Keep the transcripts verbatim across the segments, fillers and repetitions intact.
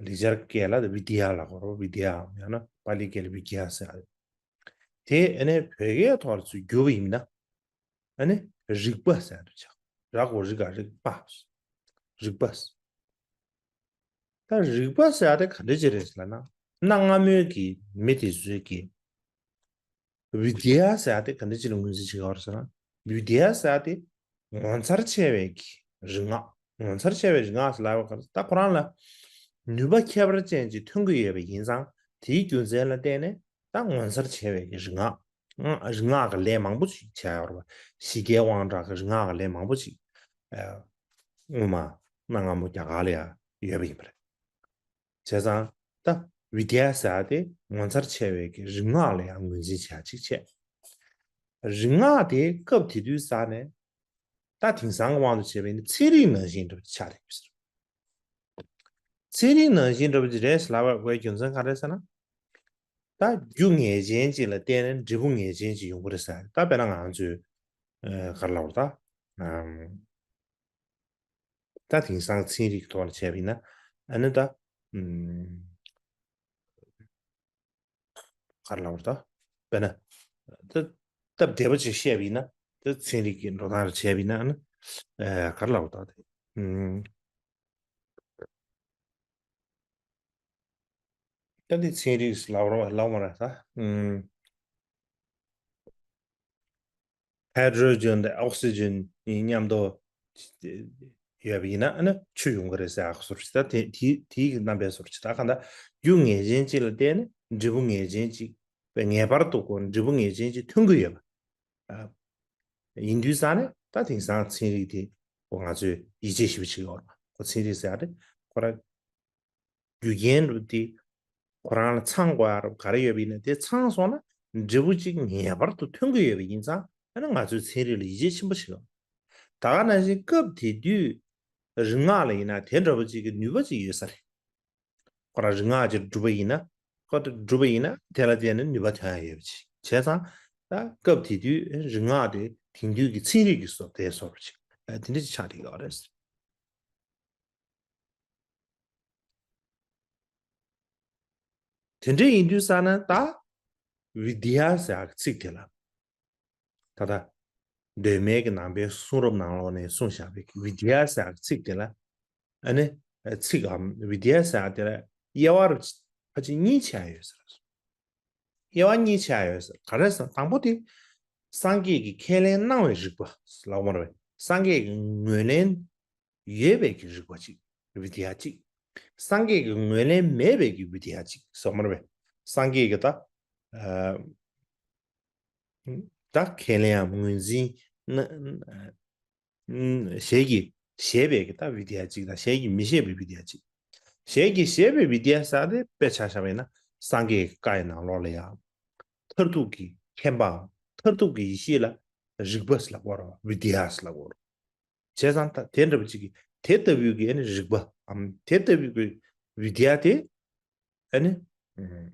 ལེགས་སྦྱར་སྐད་ལ་བི་དི་ཡ་ལབ་ཀྱི་ཡོད་རེད། བི་དི་ཡ་ཡང་ན་པཱ་ལི་སྐད་ལ་བི་གྱ་ཟེར་ཡ་རེད། དེ་ཨ་ནི་བོད་སྐད་ཐོག་ལ་ཚུར་བསྒྱུར་བ་ཡིན་ན། ཨ་ནི་རིག་པ་ཟེར་ཡ་དེ་ཆགས། ར་གོ་རི་ག་རིག་པ། རིག་པ། ད་རིག་པ་ཟེར་ཡ་དེ་ག་འདྲ་ཅིག་རེད་ཟེར་ན། གནའ་སྔ་མོའི་གི་མི་དེ་ཚོའི་གི་བི་དི་ཡ་ཟེར་ཡ་དེ་ག་འདྲ་ཅིག་ལ་ངོས་འཛིན་བྱེད་ཀྱི་ཡོད་རེད་ཟེར་ན། བི་དི་ཡ་ཟེར་ཡ་དེ་ངོ་མཚར་ཆེ་བའི་གི་རིག་སྔགས། ངོ་མཚར་ཆེ་བའི་རིག་སྔགས་ཟེར་ལབ་པ་ག་རེ། ད་ཁོ་རང་ལ་ནུས་པ་ཁྱད་པར་ཅན་ཅིག་ཐོན་གྱི་ཡོད་པ་ཡིན་ཙང་། དེའི་རྒྱུ་མཚན་ལ་བརྟེན་ནས་ད་ངོ་མཚར་ཆེ་བའི་གི་རིག་སྔགས། རིག་སྔགས་ཀྱི་ལས་མང་པོ་ཞིག་བྱས་ཡོད་རེད་པ། ཞི་རྒྱས་དབང་དྲག་གི་རིག་སྔགས་ཀྱི་ལས་མང་པོ་ཞིག་ཨ། སྔོན་མ་གནའ་སྔ་མོ་རྒྱ་གར་ལ་ཡང་ཡོད་པ་ཡིན་པ་རེད། བྱས་ཙང་ད་བི་དི་ཡ་ཟེར་ཡ་དེ་ངོ་མཚར་ཆེ་བའི་གི་རིག་སྔགས་ལ་ཡང་ངོས་འཛིན་བྱ་ཅིག་བྱས། རིག་སྔགས་དེ་སྐབས་དེ་དུས་ས་ནས་ད་དེང་སང་གི་དབང་དུ་བྱས་པ་ཡིན་ན་ཚན་རིག་ནང་བཞིན་འདྲ་པོ་ཆགས་བསྡད་ཡོད་ཟེར། ཚན་རིག་ནང་བཞིན་འདྲ་པོ་ཅིག་རེད་ཟེར་ལབ་པའི་རྒྱུ་མཚན་ག་རེ་ཟེར་ན། ད་རྒྱུ་ངེས་ཅན་ཅིག་ལ་བརྟེན་ནས་འབྲས་བུ་ངེས་ཅན་ཅིག་ཡོང་གི་རེད་ཟེར། ད་དཔེར་ན་ང་ཚོས་ཨ། ག་རེ་ལབ་དགོས་རེད་ད། ཨམ། ད་དེང་སང་ཚན་རིག་གི་ཐོག་ནས་བྱས་པ་ཡིན་ན། ཨ་ནི་ད། ཨམ། ག་རེ་ལབ་དགོས་རེད་ད། དཔེར་ན། ད་སྟབས་བདེ་པོ་ཅིག་བཤད་པ་ཡིན་ན། ད་ཚན་རིག་གི་འགྲོ་སྟངས་ལ་བྱས་པ་ཡིན་ན། ཨ་ནི། ཨ། ག་རེ་ལབ་དགོས་རེད་ད། ཨམ། ད་འདི་ཚན་རིག་ལབ་རོགས་ལབ་མ་རེད་ད། ཨུམ། ཧའི་ཌྲོ་ཇན་དང་ཨོག་སི་ཇན་གཉིས་མཉམ་དུ་ཡོད་པ་ཡིན་ན། ཨ་ནི་ཆུ་ཡོང་གི་རེད་ཟེར་ཡག་བཟོ་འདྲ་ཅིག་ད་དེ་དེ་དེའི་གི་རྣམ་པའི་བཟོ་འདྲ་ཅིག་ད་གང་ལྟར་རྒྱུ་ངེས་ཅན་ཅིག་ལ་བརྟེན་ནས་འབྲས་བུ་ངེས་ཅན་ཅིག་པའི་ངེས་པར་དུ་ཁོ་འབྲས་བུ་ངེས་ཅན་ཅིག་ཐོན་གྱི་ཡོད་པ། ཨ། ཡིན་དུས་ཙང་ནས་ད་དེང་སང་ཚན་རིག་དེ་ཁོ་ང་ཚོས་ཡིད་ཆེས་ཞེ་པོ་བྱེད་ཀྱི་ཡོད་རེད། ཁོ་ཚན་རིག་ཟེར་ཡ་དེ་ཁོ་རང་རྒྱུ་རྐྱེན་རུ་དེ་ཁོ་རང་ལ་ཚང་དགོས་ཡ་རུ་ག་རེ་ཡོད་པ་ཡིན་ན། དེ་ཚང་སོང་ན་འབྲས་བུ་གཅིག་ངེས་པར་དུ་ཐོན་གྱི་ཡོད་པ་ཡིན་ཙང་། ཨ་ནི་ང་ཚོས་ཚན་རིག་ལ་ཡིད་ཆེས་ཆེན་པོ་བྱེད་ཀྱི་ཡོད། ད་ག་ནང་བཞིན་སྐབས་དེ་དུས་རིག་སྔགས་ལ་ཡིན་ན་དེ་འདྲ་པོ་ཅིག་གི་ནུས་པ་ཅིག་ཡོད་ས་རེད། ཁོ་རང་རིག་སྔགས་ཀྱིས་གྲུབ་པ་ཡིན་ན། ཁོ་དེ་གྲུབ་པ་ཡིན་ན་དེ་ལ་བརྟེན་ནས་ནུས་པ་ཐོན་ཡ་ཡོད་པ་ཅིག་བྱས་ཙང་། ད་སྐབས་དེ་དུས་རིག་སྔགས་དེ་དེང་དུས་ཀྱི་ཚན་རིག་གི་བཟོ་ལྟའི་བཟོ་འདྲ་ཅིག་ཨ། དེ་འདྲ་ཅིག་ཆགས་བསྡད་ཡོད་རེད། དེ་འདྲ་ཡིན་དུས་ཙ་ན་ད་བི་དི་ཡ་ཟེར་ཡག་གི་ཚིག་དེ་ལ། ད་ལྟ་གདོད་མའི་གི་ནང་པའི་གསུང་རབ་ནང་ལོགས་ནས་གསུངས་བཞག་པའི་བི་དི་ཡ་ཟེར་ཡག་གི་ཚིག་དེ་ལ། ཨ་ནི་ཚིག་གམ་བི་དི་ཡ་ཟེར་ཡག་དེ་ལ་དབྱེ་བ་རུ་ཕལ་ཆེར་གཉིས་ཕྱེ་ཡ་ཡོད་ཟེར། དབྱེ་བ་གཉིས་ཕྱེ་ཡ་ཡོད་ཟེར། ག་རེ་ཟེར་ན། དང་པོ་དེ་སངས་རྒྱས་ཀྱིས་ཁས་ལེན་གནང་བའི་རིག་པ་ལབ་མ་རེད་པས། སངས་རྒྱས་ཀྱིས་ངོས་ལེན་ཡོད་པའི་གི་རིག་པ་གཅིག་བི་དི་ཡ་གཅིག་སངས་རྒྱས་ཀྱིས་ངོས་ལེན་མེད་པའི་གི་བི་དི་ཡ་གཅིག་ཟེར་མ་རེད་པས། སངས་རྒྱས་ཀྱིས་ད། ཨ། ད་ཁས་ལེན་ཡང་ངོས་འཛིན་ན། ཞལ་གྱིས་བཞེས་པའི་གི་ད་བི་དི་ཡ་གཅིག་དང་། ཞལ་གྱིས་མི་བཞེས་པའི་བི་དི་ཡ་གཅིག་ཞལ་གྱིས་བཞེས་པའི་བི་དི་ཡ་ཟེར་དེ་དཔེ་ཆ་བཞག་པ་ཡིན་ན། སངས་རྒྱས་ཀྱི་བཀའ་ཡི་ནང་ལོགས་ལ་ཡང་མཐར་ཐུག་གི་མཁྱེན་པའམ་མཐར་ཐུག་གི་ཡེ་ཤེས་ལ་རིག་པ་ཟེར་ལབ་དགོས་རེད་པ། བི་དི་ཡ་ཟེར་ལབ་དགོས་རེད། བྱས་ཙང་ད་དེ་འདྲ་པོ་ཅིག་གིས་དེ་ལྟ་བུའི་གི་ཨ་ནི་རིག་པའམ་དེ་ལྟ་བུའི་གི་བི་དི་ཡ་དེ་ཨ་ནི། ཨུམ།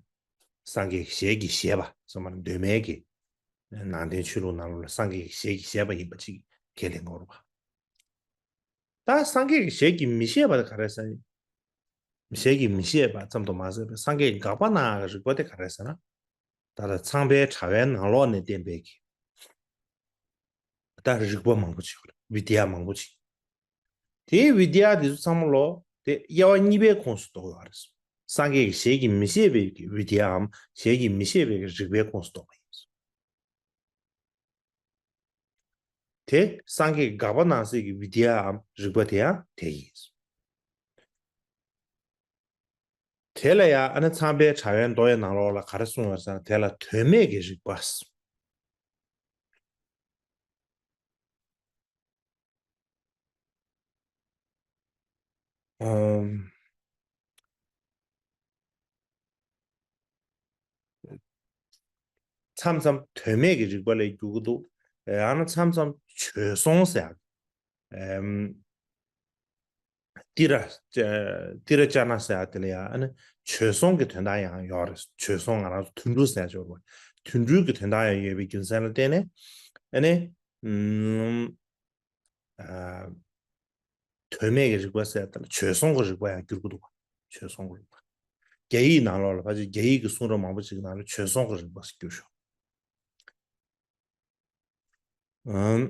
སངས་རྒྱས་ཀྱི་ཞལ་གྱིས་བཞེས་པ་ཟེར་མ་རེད། གདོད་མའི་གི་ནང་བསྟན་ཆོས་ལུགས་ནང་ལོགས་ལ་སངས་རྒྱས་ཀྱི་ཞལ་གྱིས་བཞེས་པ་ཡིན་པ་ཅིག་ཁས་ལེན་དགོས་རེད་པ། ད་སངས་རྒྱས་ཀྱི་ཞལ་གྱིས་མི་བཞེས་པ་དེ་ག་རེ་ཟེར་ན། ཞལ་གྱིས་མི་བཞེས་པ་ཙམ་དུ་མ་ཟད་པའི་སངས་རྒྱས་ཀྱིས་དགག་པ་གནང་ཡག་གི་རིག་པ་དེ་ག་རེ་ཟེར་ན། ད་ལྟ་ཚངས་པའི་དྲ་བའི་ནང་ལོགས་ནས་བསྟན་པའི་གི་ད་རིག་པ་མང་པོ་ཅིག་ཡོད་རེད། བི་དི་ཡ་མང་པོ་ཅིག་དེའི་བི་དི་ཡ་དེ་ཚོ་ཚང་མ་ལོ་དེ་དབྱེ་བ་གཉིས་པའི་ཁོངས་སུ་གཏོགས་ཡོད་རེད། སངས་རྒྱས་ཀྱི་ཞལ་གྱིས་མི་བཞེས་པའི་གི་བི་དི་ཡའམ་ཞལ་གྱིས་མི་བཞེས་པའི་གི་རིག་པའི་ཁོངས་སུ་གཏོགས་པ་ཡིན། དེ་སངས་རྒྱས་ཀྱིས་དགག་པ་གནང་སའི་གི་བི་དི་ཡའམ་རིག་པ་དེ་ཡང་དེ་ཡིན། དེ་ལ་ཡང་ཨ་ནི་ཚངས་པའི་དྲ་བའི་མདོ་ཡི་ནང་ལོགས་ལ་ག་རེ་གསུངས་ཡོད་ཟེར་ན། དེ་ལ་དོན་མེད་ཀྱི་རིག་པ། ཨམ། མཚམས་མཚམས་དོན་མེད་ཀྱི་རིག་པ་ལ་འགྱུར་གྱི་འདུག་ཡང་ན་མཚམས་མཚམས་བྱོལ་སོང་ཟེར་ཡག་ཨམ། ཏི་ར། ཏི་ར་ཅ་ན་ཟེར་ཡག་དེ་ལ་ཡང་ཨ་ནི་བྱོལ་སོང་གི་དོན་དག་ཡང་ཡོད་རེད། བྱོལ་སོང་ང་རང་ཚོ་དུད་འགྲོ་ཟེར་ཡག་ཅིག་ཡོད་རེད། དུད་འགྲོའི་གི་དོན་དག་ཡང་ཡོད་པའི་རྒྱུ་མཚན་ལ་བརྟེན་ནས་ཨ་ནི། ཨམ། ཨ། དོན་མེད་ཀྱི་རིག་པ་ཟེར་ཡག་དེ་ལ་བྱོལ་སོང་གི་རིག་པ་ཡང་འགྱུར་གྱི་འདུག་བྱོལ་སོང་གི་རིམ་པ། རྒྱ་ཡིག་ནང་ལོགས་ལ་ཕལ་ཆེར་རྒྱ་ཡིག་གི་གསུང་རབ་མང་པོ་ཅིག་གི་ནང་ལ་བྱོལ་སོང་གི་རིམ་པ་ཞིག་བསྒྱུར་ཤོག་ཨམ།